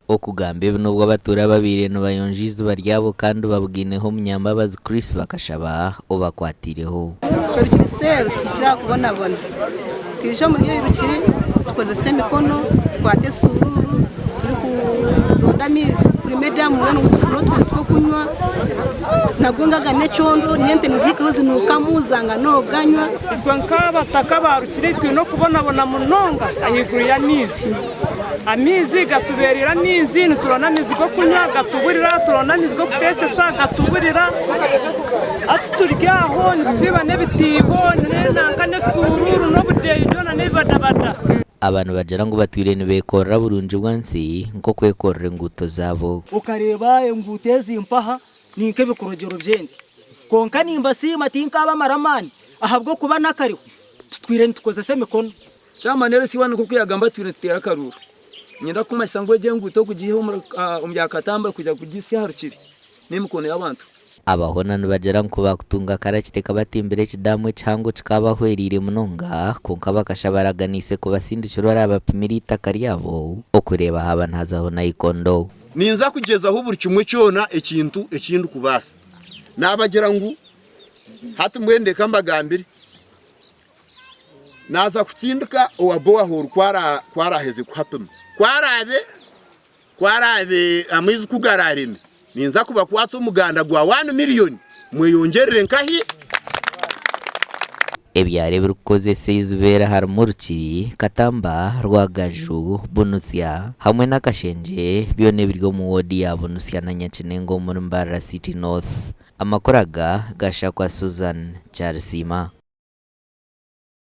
Okugamba ebi n'obu abatuura ababaire nibayonja eiziba ryabo kandi babugaineho Omunyambabazi Chris bakashaba obakwatiireho. Twerukire seeru tuhikire aha kubonabona. Twija omuri eri rukiri tukozese emikono, tukwate esuruuru turikuronda amaizi kurima edamu mbwenu ngu tufune otwizi tw'okunywa nago ngaga n'ekyondo n'ente nizihikaho zinuukamu zanga n'okuganywa. Itwe nk'abataka ba Rukiri twine okubonabona munonga ahaiguru y'amaizi. Amaizi gatubeereire amaizi, nituronda amaizi g'okunywa gatuburira, turonda amaizi g'okuteekyesa gatuburira. Hati turi aho nitusiiba n'ebitiiho n'enanka n'esuruuru n'obudeeyi byona n'ebibadabada. Aba nibagira ngu batwire nibeekorera burungi bw'ensi nk'okwekorera enguuto zaabo. Okareeba enguuto ezi mpaha ni nk'ebikorogyero by'ente. Kwonka nimbasiima tinkaabamara amaani ahabw'okuba n'akariho tutwire nitukozesa emikono. Chairman LC one nk'oku yagamba atwire nituteera akaruuru. Niinyenda kukumanyisa ngu egi enguuto okugiiha omu ya Katamba kwija kugihitsya aha Rukiri n'emikono y'abantu. Aba hoona nibagira ngu kubakutunga akarakita ekabatimbira ekidaamu ekihango kikaabahwereire munonga kwonka bakashaba araganiise kubasindikira oraabapimire eitaka ryabo okureeba haaba nihazaho nayikondo. Ninza kugyezaho buri kimwe kyona ekintu eki ndikubaasa. Naabagira ngu hati mbwenu reka mbagambire. Naaza kutsindika owa borehole ku araaheze kuhapima. Ku araabe ku araabe amaizi ku garaareme, ninza kubakwatsa omuganda gwa wani miriyoni mweyongyerere nkahi? Ebyaro ebirikukozesa eiziba eri harimu Rukiri, Katamba, Rwagaju, Bunutsya hamwe n'Akashengye byona ebiri omu woodi ya Bunutsya na Nyakinengo omuri Mbarara City North. Amakuru aga gashakwa Susan Kyarisiima.